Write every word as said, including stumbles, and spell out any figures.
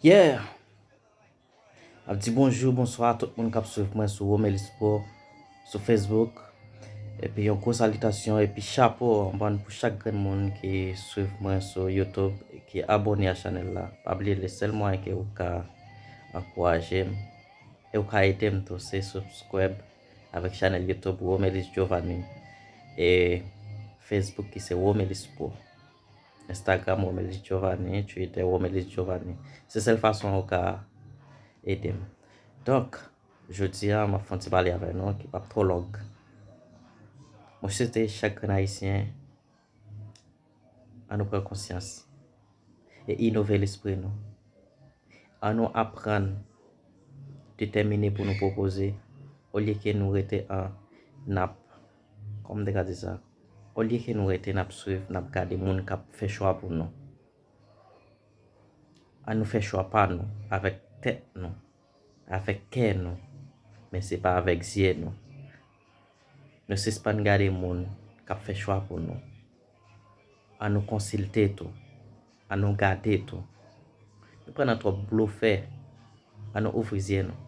Yeah! Ap di bonjou, bonswa a tout moun k ap swiv mwen sou Romelis Pro, sou Facebook. Epi yon gwo salitasyon epi chapo anbann pou chak grenn moun ki swiv mwen sou YouTube, ki abòne a chanèl la. Pa bliye, le sèl mwayen ke ou ka ankouraje m e ou ka ede m tou, se subscribe avèk chanèl YouTube Romelis Giovanni e Facebook ki se Romelis Pro. Instagram Romelis Giovanni, Twitter Romelis Giovanni. Se sèl fason ou ka ede m. Donk, jodi a, m ap fè yon ti pale avè nou ki p ap twò long. Mwen swete chak grenn Ayisyen, ann nou pran konsyans e inove lespri nou. Ann nou aprann detèmine pou nou pwopoze, olye ke nou rete an, n ap, kòman m te ka di sa? Olye ke nou rete n ap swiv, n ap gade moun k ap fè chwa pou nou. Ann nou fè chwa pa nou, avèk tèt nou, avèk kè nou, men se pa avèk zye nou. Nou sispann gade moun k ap fè chwa pou nou. Ann nou konsilte tou. Ann nou gade tou. Nou pran nan twòp blofè. Ann nou ouvri zye nou.